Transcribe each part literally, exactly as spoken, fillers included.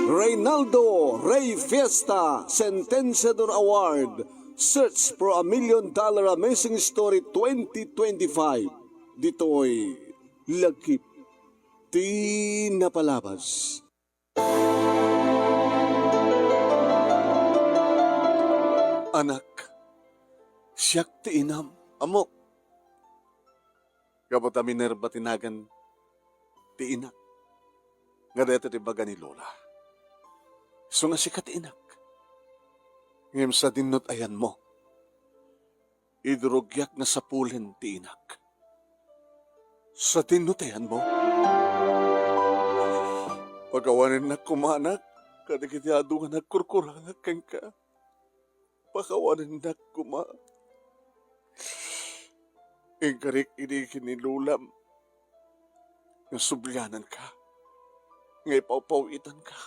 Reynaldo Rey Fiesta Sentenciador Award, Search for a Million Dollar Amazing Story twenty twenty-five. Ditoy Lagip ti Napalabas. Anak, siak ti inam. Ammok. Gapu ta Minerva ti nagan ti inak, nga dayta ti ibaga ni Lola. Isu nga sika ti inak. Ngem sadinno ti ayanmo, idurugiak nga sapulen ti inak. Sadinno ti ayanmo. Pakawanennak koma, anak, kadagiti adu nga nagkurkurangak kenka. Pakawanennak koma. Inkarik idi ken ni Lolam nga subliananka, nga ipawpaw-itanka,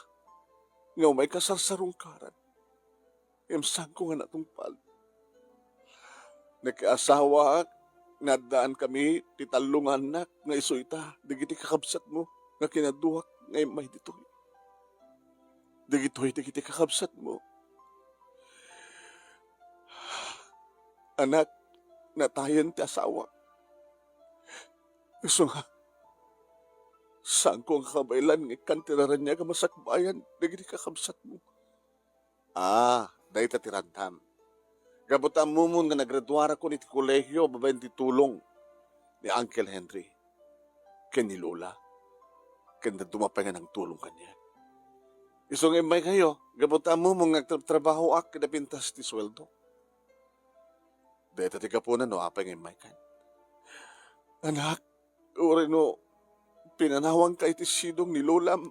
nga umayka sarsarungkaran, ngem saanko nga natungpal. Nakiasawaak, naaddaanmi ti tallo nga annak nga isu ita dagiti kakabsatmo nga kinaduak nga immay ditoy. Dagitoy dagiti kakabsatmo. Anak, natayen ti asawak. Isu nga, saanko nga kabaelan nga ikkan ti naraniag a masakbayan dagiti kakabsatmo. Ah, dayta ti randam. Gapu ta ammomon nga nagraduarakon iti kolehio babaen ti tulong ni Uncle Henry ken ni Lola, ken dadduma pay nga nangtulong kaniak. Isu nga immaykayo, gapu ta ammomon nga agtrabtrabahoak ket napintas ti sueldo. Dayta ti gapuna no apay nga immaykan. Anak, uray no pinanawanka iti sidong ni Lolam,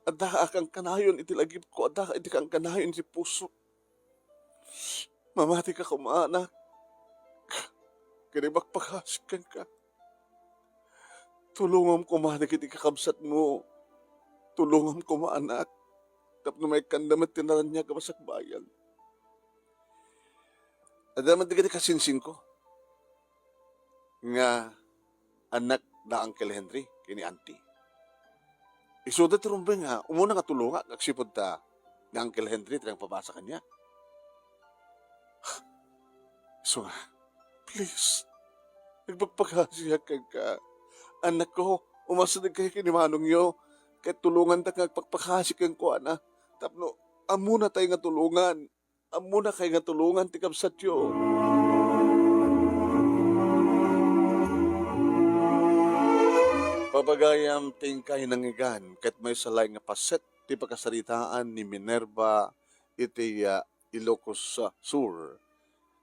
adda a kankanayon iti lagipko, adda iti kankanayon iti puso. Mamatika koma, anak. Ket ipakpakasik kenka. Tulongam koma dagiti kakabsatmo. Tulongam koma, anak, tapno maikkanda met ti naraniag a masakbayan. Adda met dagiti kasinsinko nga annak da Uncle Henry ken ni Auntie. Isuda ti rumbeng nga umuna nga tulongak agsipud ta ni Uncle Henry ti nangpabasa kaniak. Isu nga, please, agpakpakasiak kenka. Annakko, umasidegkayo ken ni manongyo, ket tulongandak nga agpakpakasi kenkuana tapno ammona tayo nga tulongan. Ammona kay nga tulongan ti kabsatyo. Papagayam ti inkay nangngegan ket maysa laeng nga paset ti pakasaritaan ni Minerva iti, ah, Ilocos, ah, Sur.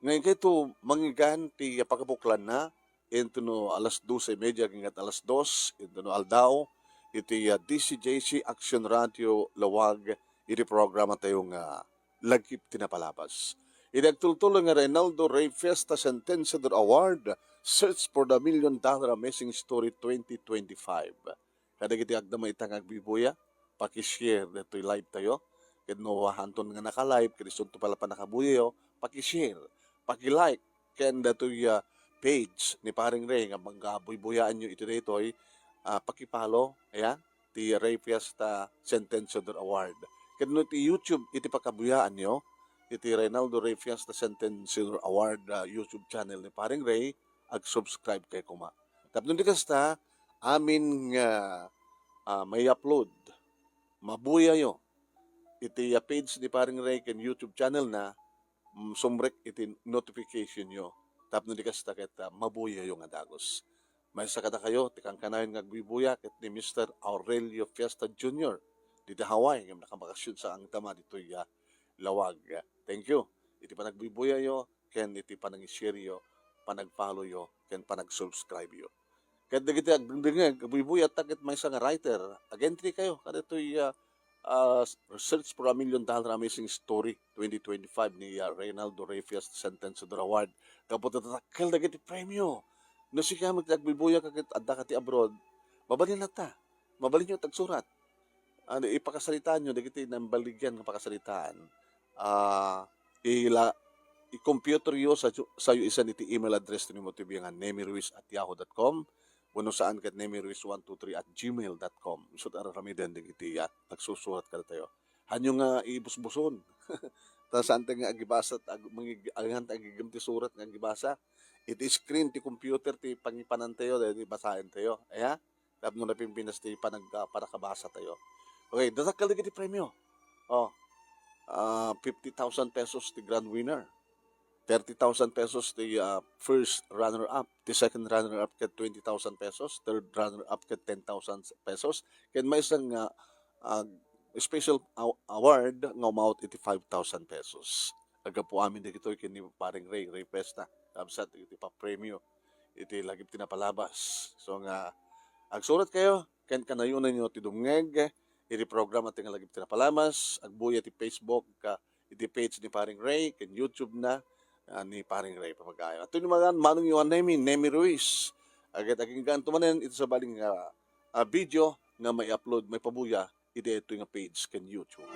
Nga inkayto manggegan ti, ah, pakabuklanna, intono alas doce y media agingga alas dos, intono aldaw, iti, ah, D C J C Action Radio Lawag, iti programatayo nga Lagip ti Napalabas. Iti agtultuloy nga Reynaldo Rey Fiesta Sentenciador Award, Search for the Million Dollar Amazing Story twenty twenty-five. Kadagiti agdama ita nga agbuybuya, paki-share datoy live tayo. Ket no, ah, haanton nga naka-live, ket isunto pay la pannakabuyayo, paki-share, paki-like, ken datoy, ah, page ni Paring Ray nga mangga buybuyaanyo iti daytoy, ah, paki-follow, ayan, ti Ray Fiesta Sentenciador Award. Ket no iti YouTube iti pakabuyaanyo, iti Reynaldo Ray Fiesta Sentenciador Award, ah, YouTube channel ni Paring Ray, ag-subscribe kayo koma. Tapno di kasta, amin nga, ah, may upload, mabuyayo iti, ah, page ni Paring Ray ken YouTube channel na, mm, sumrek iti notification yo. Tapno di kasta ket, ah, mabuyayo nga dagus. Maysa kadakayo ti kankanayon nga agbuybuya ket ni Mister Aurelio Fiesta Junior dita Hawaii ngem nakabakasyon sa angtama ditoy, ah, Lawag. Thank you iti panagbuybuyayo ken iti panangi-share yo, panag-follow yo, ken panag-subscribe yo. Ket dagiti agdengdengngeg, agbuybuya ta ket maysa nga writer, ag-entry kayo kadatoy, ah, ah, Search for a Million Dollar Amazing Story twenty twenty-five ni, ah, Reynaldo Rey Fiesta Sentenciador Award. Gapu ta dakkel dagiti premio. No sika met ti agbuybuya ket adda ka ti abroad, mabalin latta. Mabalinyo ti agsurat. Ano, ipakasaritaanyo dagiti nangbaligyan nga pakasaritaan. Ah, ila-, i-computer yo sa, sayo isan iti email address ti Nemo T V nga nemiruiz at yahoo dot com. wenno saan ket nemiruiz one two three at gmail dot com. Isut' aramiden dagiti, ah, nagsusurat kadatayo. Hanyo nga ibusbuson. Ta saan tayo nga agibasa, ag-, mangig-, ayan, agigem ti surat nga agibasa. Iti screen ti computer ti pangipanantayo, dahil basaentayo. Aya? Tapno napimpinas ti panag-, ah, panakabasatayo. Okay, dasakkel dagiti premio. Oh, ah, fifty thousand pesos ti grand winner. Thirty thousand pesos ti, ah, first runner-up. Ti second runner-up ket twenty thousand pesos. Third runner-up ket ten thousand pesos. Ken maysa nga, ah, special aw-, award nga umawat iti five thousand pesos. Aggapu amin dagitoy ken ni Paring Ray, Ray Presta. Kabsat iti papremio iti lagip ti napalabas. So nga, agsurat kayo, ken kanayonanyo ti dumngeg iti programa ti nga lagip ti napalabas, agbuya ti Facebook, ka, iti page ni Paring Ray, ken YouTube na, ah, ni Paring Ray, papagayo. At ito naman, manong Yohan Nemi, Nemi Ruiz. Agad aginggan to manen, ito sa baling, ah, ah, video nga may upload, may pabuya, iti ito nga page ken YouTube.